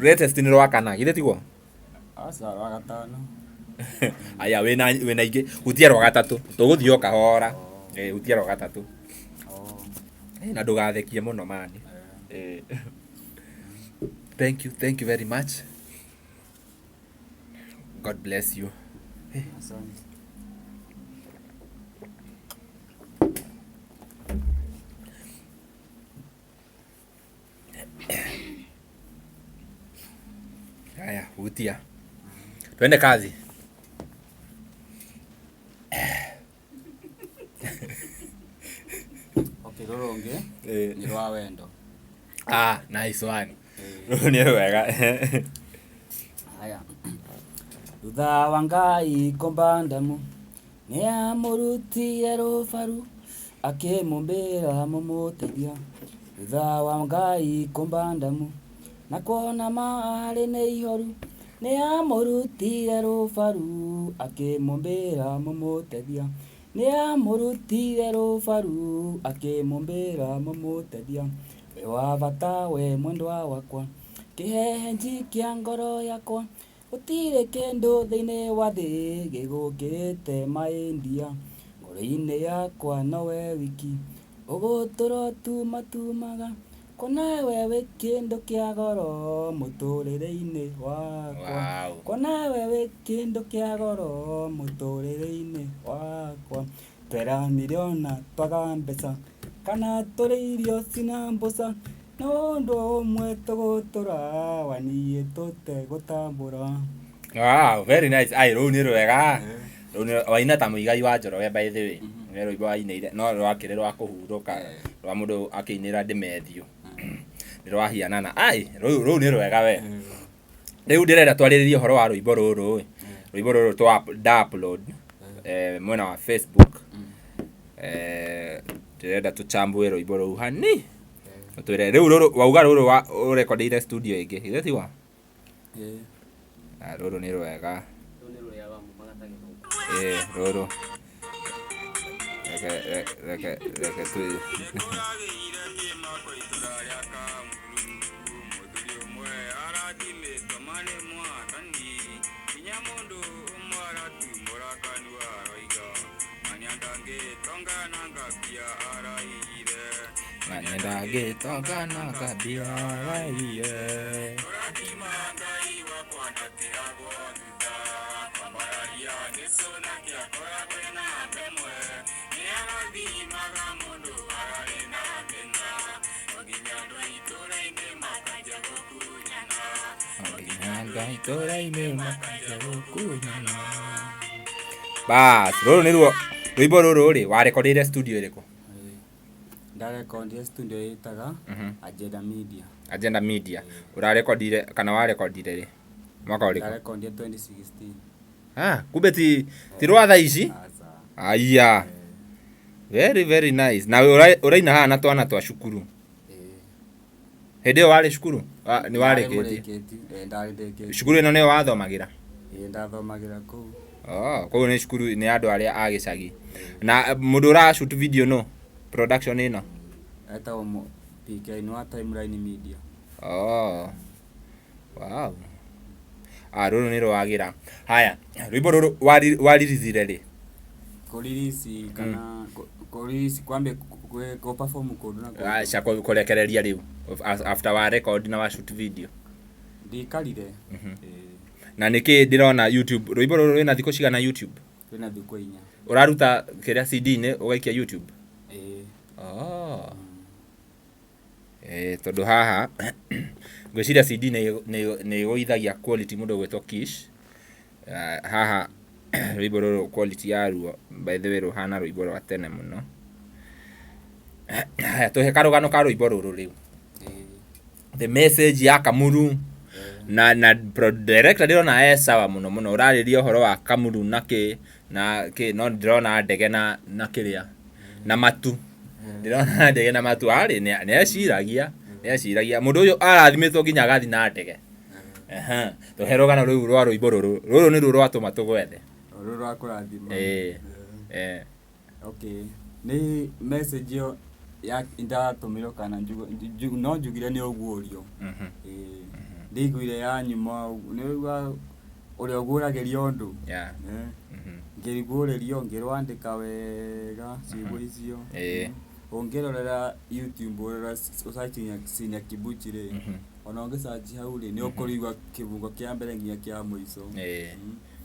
Latest nĩ rwa kana, githĩ tiguo? Aca rwa gatano. Aya wĩna wĩna ingĩ hutia rwa gatatũ. Tũgũthiĩ o kahora. Eh, hutia rwa gatatũ. Oh. Eh, na ndũgathekie mũno mani. Eh. Thank you, thank you very much. God bless you. Asante. Haya, hutia. Twende kazi. Okay, rũrũ rũngĩ Eh. nĩ rwa wendo. Ah, nice one. Eh. Rũrũ nĩ rwega. Haya. Thutha wa Ngai kũmba Adamu nĩamũrutire rũbaru akĩmũmbĩra mũmũteithia. Thutha wa Ngai kũmba Adamu na kuona marĩ nĩ ihoru nĩamũrutire rũbaru akĩmũmbĩra mũmũteithia. Nĩamũrutire rũbaru akĩmũmbĩra mũmũteithia. Wĩ wa bata we mwendwa wakwa kĩhehenji kĩa ngoro yakwa gũtirĩ kĩndũ thĩinĩ wa thĩ gĩgũkĩrĩte maĩndia ngoro-inĩ yakwa nowe wiki ũgũtũra ũtumatumaga kuona we wĩ kĩndũ kĩa goro mũtũrĩre-inĩ wakwa. Wow. Kuona we wĩ kĩndũ kĩa goro mũtũrĩre-inĩ wakwa. Tweranire ona twaga mbeca kana tũrĩ irio cina mbũca no ũndũ ũmwe tũgũtũra waniĩ tũtegũtambũra. Wow, very nice. Ai, rũu nĩ rwega. Rũu nĩ waina ta Mũigai wa Njoroge by the way. Nĩ rwĩmbo wainĩire no rwakĩrĩ rwa kũhurũka rwa mũndũ akĩinĩra Demethiũ. Nĩ rwahianana. Ai, rũu rũu nĩ rwega we. Rĩu ndĩrenda twarĩrĩrie ũhoro wa rwĩmbo rũrũ ĩ. Rwĩmbo rũrũ twa nda upload eh, mwena wa Facebook. Eh, ndĩrenda tũchambue rwĩmbo rũu hani. Ũtwĩre rĩu rũrũ wauga rũrũ wa ũrekondeire studio ĩngĩ. Githĩ tiwa? Ah, rũrũ nĩ rwega. Ĩĩ, rũrũ. Reke reke reke tu na nĩndagĩtonga na ngambia raiye. Bas, rũrũ nĩruo rwĩmbo rũrũ rĩ warekondeire studio ĩrĩkũ? Ndarekondire studio ĩtaga Agenda Media. Agenda Media. Ũrarekondire kana warekondire rĩ? Mwaka ũrĩkũ? Ndarekondire 2016. Ah, kumbe ti ti rwa thaa ici? Aca. Aya. Very very nice. Na ũraina haha na twana twa cukuru. Hĩndĩ ĩyo warĩ cukuru? Ah, nĩ warĩkĩtie. Ndarĩ ndĩkĩtie. Cukuru ĩno nĩyo wathomagĩra? Ĩĩ ndathomagĩra kũu. Oh, koguo nĩ cukuru nĩ andũ arĩa a gĩcagi. Na mũndũ ũra shoot video no? Production ĩno? Etagwo PK nĩ wa Timeline Media. Oh. Wow. Ah, rũrũ nĩ rwagĩra. Haya, rwĩmbo rũrũ waririthire rĩ? Kũrelease kana kũrelease kwambia kũ perform kũndũ na kũndũ? Aca, kũrekereria rĩu after wa record na wa shoot video. Ndikarire. Ĩĩ. Na nĩkĩ ndĩrona YouTube rwĩmbo rũrũ rwĩna thikũ cigana YouTube? Rwĩna thikũ 4. Ũraruta kĩrĩa CD-inĩ ũgaikia YouTube? Ĩĩ. Oh. Eh, tondũ haha ngwĩciria CD nĩ ĩgũithagia quality mũndũ ũgwĩtwo Kish. Ah, haha rwĩmbo rũrũ quality yaruo by the way rũhana rwĩmbo rwa tene mũno. Haya, tũhe karũgano ka rwĩmbo rũrũ rĩu. The message ya Kamuru na director ndĩrona e sawa mũno mũno, ũrarĩria ũhoro wa Kamuru na kĩ na kĩ, no ndĩrona ndege na kĩrĩa na matu, ndĩrona ndege na matu. Arĩ nĩ eciragia mũndũ ũyũ arathimĩtwo nginya agathiĩ na ndege. Ehe, tũhe rũgano rũu rwa rwĩmbo rũrũ. Rũrũ nĩruo rwatũma tũgwethe. Rũrũ rwa kũrathima. Ĩĩ. Eh. Okay, nĩ message ĩyo ya ndatũmĩrwo kana no njugire nĩ ũguũrio. Ĩĩ, ndĩiguire ya nyuma ũguo, nĩ ũraigua ũrĩa ũguũragĩria ũndũ. Eh, ngĩguũrĩrio ngĩrwandĩka wega ciugo icio. Ũngĩrorera YouTube, ũrore ũsearch Senior Kibuchi rĩ, ona ũngĩ search hau rĩ, nĩ ũkũigua kĩbungo kĩa mbere nginya kĩa mũico.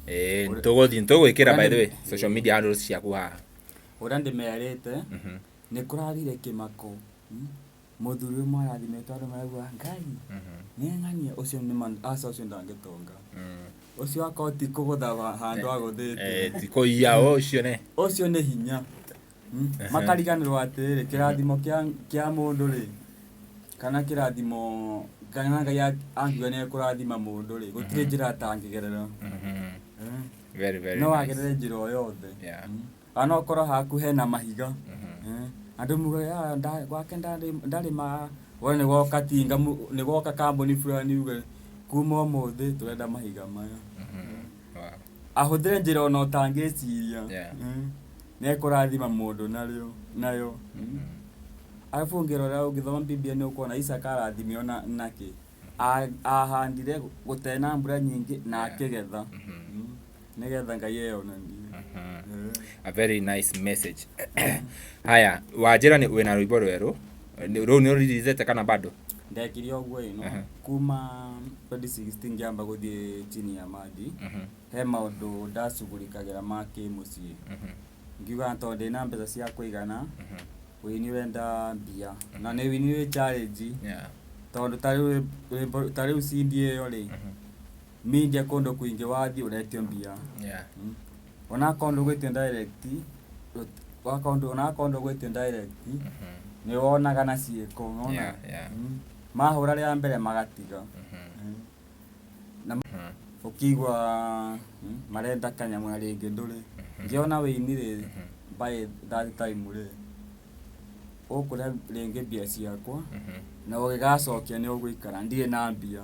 Ĩĩ, tũgũthiĩ tũgwĩkĩra by the way social media handles ciaku haha. Ũrĩa ndĩmerĩte, nĩ kũrarire kĩmako. Mũthuri ũmwe arathimĩtwo, andũ maraigua Ngai nĩ ng'ania ũcio nĩ aca, ũcio ndangĩtonga, ũcio akorwo ti kũgũtha handũ agũthĩte. Eh, ti kũiya ũcio nĩ Ũcio nĩ hinya. Makariganĩrwo atĩrĩrĩ, kĩrathimo kĩa mũndũ rĩ, kana kĩrathimo, kana Ngai angiuga nĩ ekũrathima mũndũ rĩ, gũtirĩ njĩra atangĩgerera. Eh. Very very No nice. agerere njĩra o yothe. Ona no ũkorwo haku hena mahiga. Eh, andũ mugaga, "Ah, gwake ndarĩmaga." We nĩ goka tinga nĩ goka kambuni fulani uge kuma ũmũthĩ tũrenda mahiga maya. Ahũthĩre njĩra ona ũtangĩciria. Nĩ ekũrathima mũndũ narĩo nayo. Arabu ũngĩrora, ũngĩthoma Biblia, nĩ ũkuona Isaka arathimirwo na nakĩ? Ahandire gũtarĩ na mbura nyingĩ na akĩgetha. Nĩgetha Ngai eyonanie. Eh. A very nice message. Haya, wanjĩra nĩ wĩna rwĩmbo rwerũ. Rũu nĩ ũririithĩte kana bado? Ndekire ũguo ĩno kuma 2016 ngĩamba gũthiĩ chini ya maji. He maũndũ ndacugurikagĩra ma kĩmũciĩ, ngiuga tondũ ndĩna mbeca cia kũigana, wĩini ũrenda mbia na nĩ wĩini wĩ challenge, tondũ ta rĩu ta rĩu CD ĩyo rĩ, media kũndũ kũingĩ wathiĩ ũretio mbia. Onakorwo ndũgwĩtio direct, wakorwo onakorwo ndũgwĩtio direct, nĩ wonaga na ciĩko, ũrona. Yeah. Mahũra rĩa mbere magatiga. Na ũkĩigua marenda kanyamũ na rĩngĩ ndũrĩ. Ngĩona wĩini rĩ, by that time rĩ, ũkũrĩa rĩngĩ mbia ciakwa na ũgĩgacokia nĩ ũgũikara ndirĩ na mbia.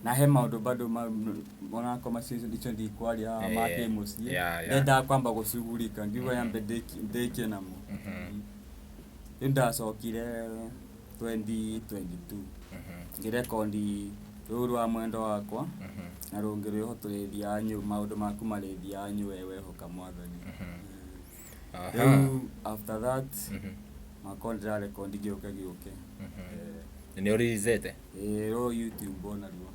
Na he maũndũ bado onakorwo macio icio ndikwaria ma kĩmũciĩ, ndendaga kwamba gũcugurika, ngiuga nyambe ndĩkie namo. Rĩu ndacokire 2022 ngĩrekondi rũu rwa mwendo wakwa na rũngĩ rwĩho tũrĩthiaga maũndũ maku marĩthiaga we wehoka Mwathani. Rĩu after that mwaka ũyũ ndĩrarekondi gĩũke gĩũke. Nĩ ũririithĩte? Ĩĩ, rũu YouTube onaruo.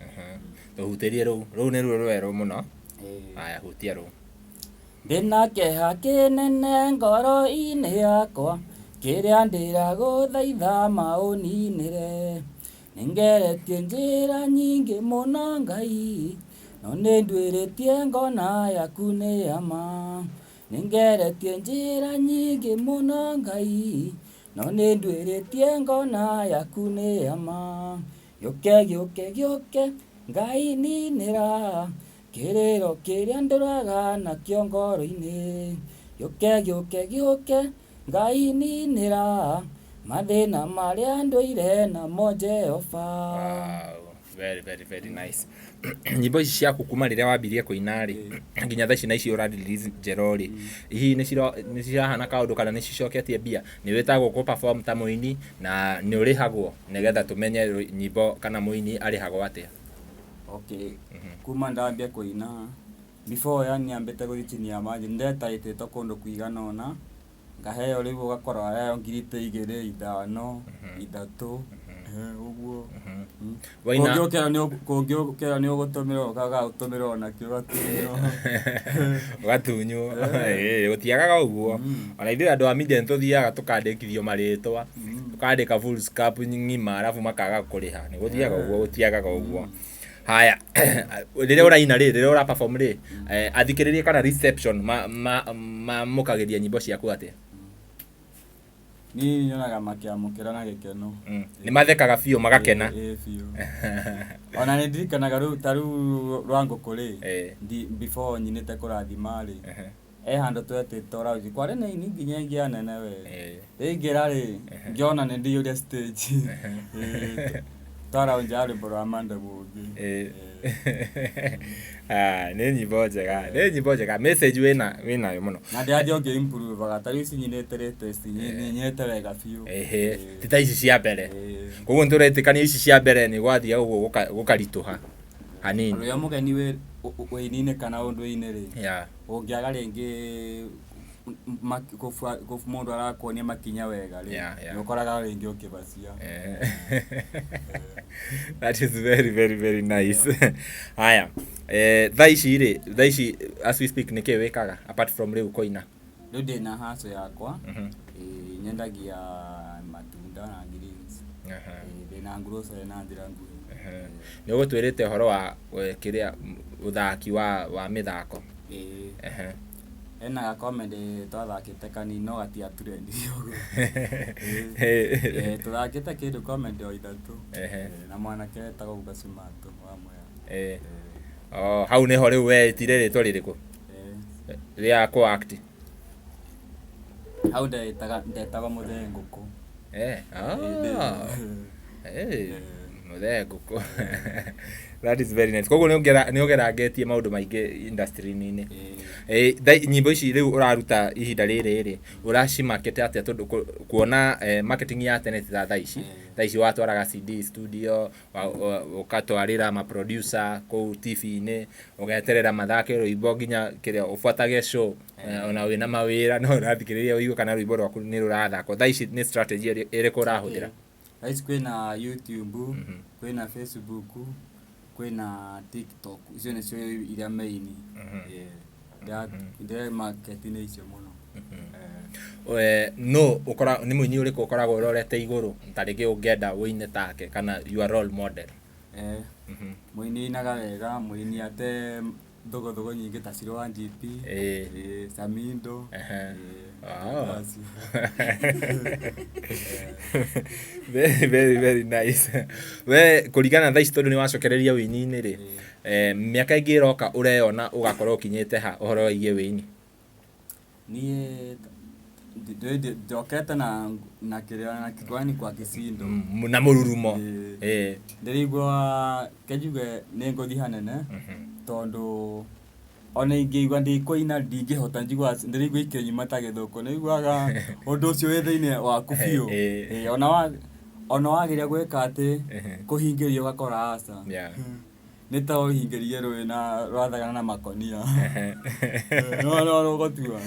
Tũhutĩrie rũu. Rũu nĩruo rwerũ mũno. Ĩĩ. Haya, hutia rũu. Ndĩna kĩeha kĩnene ngoro-inĩ yakwa, kĩrĩa ndĩragũthaitha maũninĩre. Nĩngeretie njĩra nyingĩ mũno Ngai, no nĩnduĩrĩtie ngona yaku nĩ ya ma. Nĩngeretie njĩra nyingĩ mũno Ngai, no nĩnduĩrĩtie ngona yaku nĩ ya ma. Gĩũke gĩũke gĩũke Ngai ninĩra kĩrĩro kĩrĩa ndũraga nakĩo ngoro-inĩ. Gĩũke gĩũke gĩũke Ngai ninĩra mathĩna marĩa ndũire namo Jehova. Wow. Very very very nice. Nyĩmbo ici ciaku kuma rĩrĩa wambirie kũina rĩ nginya thaa ici na ici ũra release njerũ rĩ, hihi nĩ cirahana kaũndũ kana nĩ cicoketie mbia? Nĩ wĩtagwo kũ perform ta mũini na nĩ ũrĩhagwo, nĩgetha tũmenye nyĩmbo kana mũini arĩhagwo atĩa? Okay, kuma ndambia kũina Before yani nyambĩte gũthiĩ chini ya maji ndetaĩtĩtwo kũndũ kũigana ũna ngaheo rĩu ũgakora waheo ngiri ta igĩrĩ ithano ithatũ ũguo. Waina Kũngĩ ũkerwo nĩ ũgũtũmĩrwo ũkaga gũtũmĩrwo onakĩo ũgatunywo. Ũgatunywo. Gũtiagaga ũguo. Ona ithuĩ andũ a media nĩ tũthiaga tũkandĩkithio marĩtwa, tũkandĩka full scope ng'ima arabu makaga kũrĩha. Nĩ gũthiaga ũguo, gũtiagaga ũguo. Haya, rĩrĩa ũraina rĩ, rĩrĩa ũra perform rĩ, athikĩrĩria kana reception mamũkagĩria nyĩmbo ciaku atĩa? Niĩ nyonaga makĩamũkĩra na gĩkeno. Nĩ mathekaga biũ magakena. Ĩĩ biũ. Ona nĩ ndirikanaga rĩu ta rĩu rwa ngũkũ rĩ, before nyinĩte kũrathima rĩ, he handũ twetĩtwo raundi, kwarĩ na aini nginya aingĩ anene we. Ndaingĩra rĩ, ngĩona nĩ ndĩiyũria stage. Twaraunjaga rwĩmbo rwa Amanda Mũngĩ. Ah, nĩ nyĩmbo njega, nĩ nyĩmbo njega. Message wĩna wĩnayo mũno. Na ndĩrathiĩ o ngĩ improve aga, ta rĩu ici nyinĩte latest, nyinĩte wega biũ. Ehe, ti ta ici cia mbere. Koguo nĩ tũretĩkania ici cia mbere nĩ gwathiaga ũguo gũkaritũha hanini. Ũrĩa mũgeni wĩ ũini-inĩ kana ũndũ-inĩ rĩ, ũngĩaga rĩngĩ mũndũ arakuonia makinya wega rĩ, nĩ ũkoraga rĩngĩ ũkĩbacia. That is very very very nice. Haya, thaa ici rĩ, thaa ici as we speak nĩkĩ wĩkaga apart from rĩu kũina? Rĩu ndĩna hustle yakwa, nyendagia matunda na greens. Ndĩna grocery na njĩra nguhĩ. Nĩ ũgũtwĩrĩte ũhoro wa kĩrĩa ũthaki wa mĩthako. Ĩĩ. Hena ga comedy twathakĩte kanini no gatia trend ũguo. Tũthakĩte kĩndũ comedy o ithatũ na mwanake wetagwo Guka Cimatũ wa Mwea. Oh, hau nĩho rĩu weĩtire rĩtwa rĩrĩkũ? Rĩa kũ act? Hau ndetagwo Mũthee Ngũkũ. Mũthee Ngũkũ. That is very nice. Koguo nĩ ũgerangetie maũndũ maingĩ industry-inĩ. Nyĩmbo ici rĩu ũraruta ihinda rĩrĩ rĩ, ũracimarket atĩa tondũ kuona marketing ya tene ti ta thaa ici. Thaa ici watwaraga CD studio, ũgatwarĩra ma producer kũu TV-inĩ, ũgeterera mathake rwĩmbo nginya kĩrĩa ũbuatage show ona wĩna mawĩra no ũrathikĩrĩria ũigue kana rwĩmbo rwaku nĩ rũrathakwo. Thaa ici nĩ strategy ĩrĩkũ ũrahũthĩra? Thaa ici kwĩna YouTube, kwĩna Facebook, kwĩna TikTok, icio nĩcio iria main. Ndĩre market nĩ icio mũno. No nĩ mũini ũrĩkũ ũkoragwo ũrorete igũrũ ta rĩngĩ ũngĩenda ũine take kana your role model? Mũini ũinaga wega, mũini ate thũgũthũgũ nyingĩ ta Shiro wa GP, Samindo. Very very very nice. We kũringana na thaa ici tondũ nĩ wacokereria ũini-inĩ rĩ, mĩaka ĩngĩ ĩroka ũreyona ũgakorwo ũkinyĩte ha ũhoro wĩgiĩ ũini? Niĩ njokete na kĩrĩa na yani kwa kicindo. Na mũrurumo. Ndĩraigua kenjuge nĩ ngũthiĩ hanene tondũ ona ingĩigua ndikũina ndingĩhota njiguaga ndĩraigua ikĩnyuma ta gĩthũkũ nĩ iguaga ũndũ ũcio wĩ thĩinĩ waku biũ. Ona wageria gwĩka atĩ kũhingĩria ũgakora aca. Nĩ ta ũhingĩrie rũĩ na rwathagana na makonia. No no rũgũtua.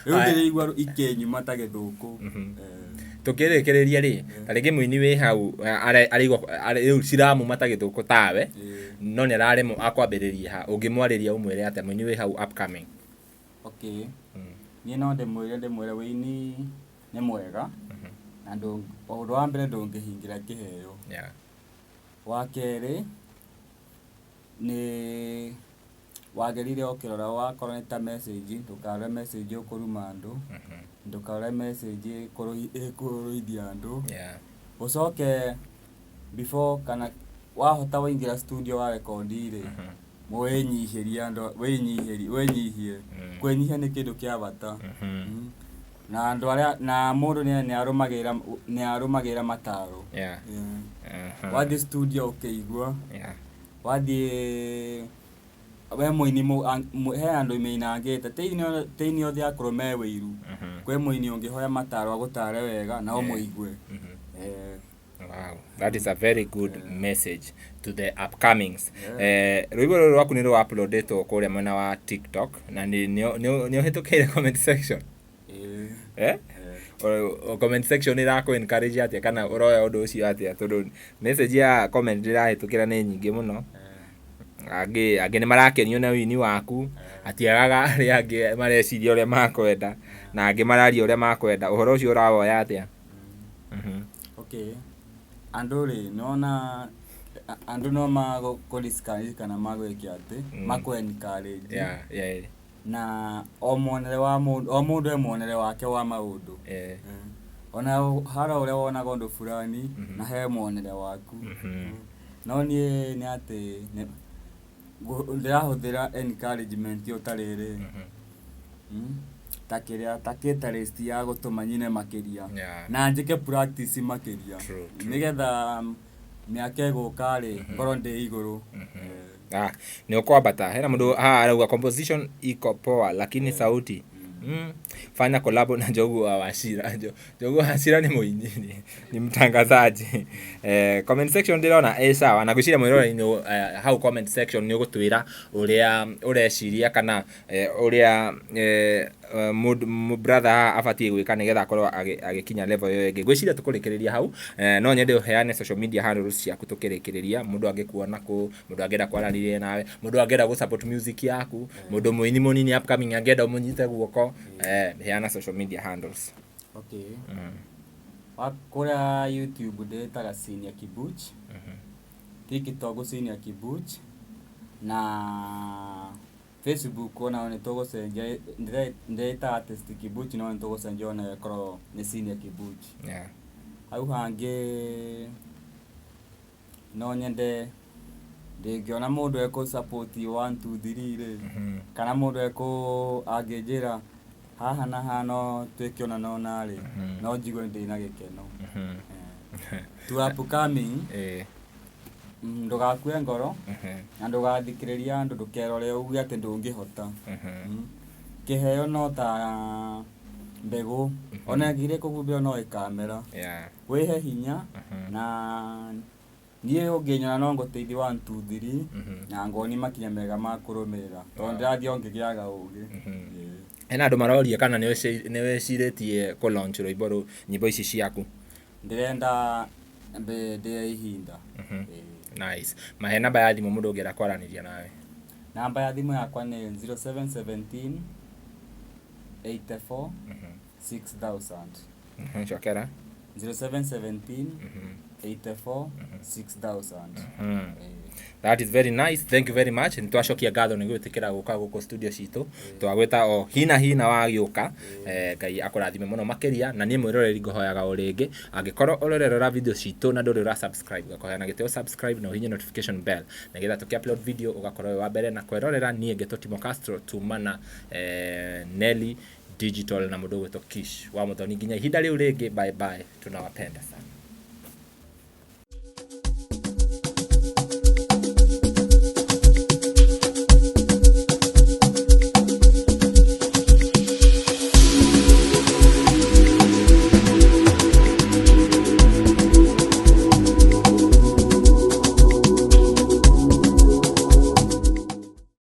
Rĩu ndĩraigua ikĩnyuma ta gĩthũkũ. Tũkĩrĩkĩrĩria rĩ, ta rĩngĩ mũini wĩ hau araigua rĩu ciramuma ta gĩthũkũ tawe, no nĩ araremwo akwambĩrĩria ha, ũngĩmwarĩria ũmwĩre atĩa mũini wĩ hau upcoming? Okay. Niĩ no ndĩmwĩre ndĩmwĩre ũini nĩ mwega na ũndũ wa mbere ndũngĩhingĩra kĩheo. Wa kerĩ nĩ wagĩrĩire ũkĩrora wakorwo nĩ ta message ndũkarore message ũkũruma andũ, ndũkarore message ĩkũrũithia andũ. Ũcoke before kana wahota waingĩra studio wa rekondi rĩ, wĩnyihĩrie andũ, wĩnyihĩrie wĩnyihie. Kwĩnyihia nĩ kĩndũ kĩa bata. Na andũ arĩa na mũndũ nĩ arũmagĩrĩra nĩ arũmagĩrĩra mataro. Wathiĩ studio ũkĩigua, wathiĩ we mũini he andũ meinangĩte, ti aini othe akorwo me wĩiru. Kwĩ mũini ũngĩhoya mataro agũtare wega na ũmũigue. Wow, that is a very good message to the upcomings. Rwĩmbo rũrũ rwaku nĩ rũ uploadĩtwo kũrĩa mwena wa TikTok na nĩ ũhĩtũkĩire comment section. Ĩĩ. Eh? Comment section ĩrakũ encourage atĩa kana ũroya ũndũ ũcio atĩa, tondũ message ya comment ndĩrahĩtũkĩra nĩ nyingĩ mũno. Angĩ nĩ marakenio na wĩini waku, hatiagaga arĩa angĩ mareciria ũrĩa makwenda na angĩ mararia ũrĩa makwenda. Ũhoro ũcio ũrawoya atĩa? Okay, andũ rĩ, nĩwona andũ no magũ discourage kana magwĩke atĩ makũ encourage. Na o muonere wa mũndũ, o mũndũ e muonere wake wa maũndũ. Ona hara ũrĩa wonaga ũndũ fulani na he muonere waku. No niĩ nĩ atĩ ndĩrahũthĩra encouragement ĩyo ta rĩrĩ, ta kĩrĩa ta catalyst ya gũtũma nyine makĩria na njĩke practice makĩria, True, true. nĩgetha mĩaka ĩgũka rĩ, ngorwo ndĩ igũrũ. Ah, nĩ ũkwambata. Hena mũndũ haha arauga composition iko poa lakini sauti. Fanya collab na Njogu wa Wachira. Njogu wa Wachira nĩ mũini, ni mtangazaji. Comment section ndĩrona ĩ sawa, na ngwĩciria mwĩroreri hau comment section nĩ ũgũtwĩra ũrĩa ũreciria kana ũrĩa mũndũ brother haha abatiĩ gwĩka nĩgetha akorwo agĩkinya level ĩyo ĩngĩ. Ngwĩciria tũkũrĩkĩrĩria hau. No nyende ũheane social media handles ciaku tũkĩrĩkĩrĩria, mũndũ angĩkuona kũ, mũndũ angĩenda kwaranĩria nawe, mũndũ angĩenda gũ support music yaku, mũndũ mũini mũnini upcoming angĩenda ũmũnyite guoko, heana social media handles. Okay. Wa kũrĩa YouTube ndĩtaga Senior Kibuch, TikTok Senior Kibuch, na Facebook ona nĩ tũgũcenjia, ndĩrĩtaga Artist Kibuch, no nĩ tũgũcenjia ona ĩkorwo nĩ Senior Kibuch. Hau hangĩ no nyende ndĩngĩona mũndũ ekũ support 1 2 3 rĩ, kana mũndũ ekũ angĩnjĩra haha na haha no twĩke ũna na ũna rĩ, no njigue ndĩna gĩkeno. To upcoming, ndũgakue ngoro na ndũgathikĩrĩrie andũ, ndũkerore uge atĩ ndũngĩhota. Kĩheo no ta mbegũ, ona ĩngĩrĩa kũhumbĩrwo no ĩkamera. Wĩhe hinya, na niĩ ũngĩnyona no ngũteithie 1 2 3, na ngoni makinya mega ma kũrũmĩrĩra, tondũ ndĩrathiĩ o ngĩgĩaga ũgĩ. Hena andũ maroria kana nĩ wĩcirĩtie kũ launch rwĩmbo rũu, nyĩmbo ici ciaku? Ndĩrenda ndĩe ihinda. Nice. Mahe namba ya thimũ mũndũ ũngĩenda kwaranĩria nawe. Namba ya thimũ yakwa nĩ 0717 84 6000. Cokera. 0717 84 6000. That is very nice. Thank you very much. Nĩ twacokia ngatho nĩ gwĩtĩkĩra gũka gũkũ studio citũ. Twagwĩta o hina hina wagĩũka. Ngai akũrathime mũno makĩria, na niĩ mwĩroreri ngũhoyaga o rĩngĩ, angĩkorwo ũrerorera video citũ na ndũrĩ ũra subscribe, ngakũhoya na gĩtĩo subscribe na ũhihinye notification bell nĩgetha tũkĩ upload video ũgakorwo wĩ wa mbere na kwĩrorera. Niĩ ngetwo Timo Castro tumana Nelly Digital na mũndũ ũgwĩtwo Kish wa Muthoni. Nginya ihinda rĩu rĩngĩ, bye bye, tunawapenda sana.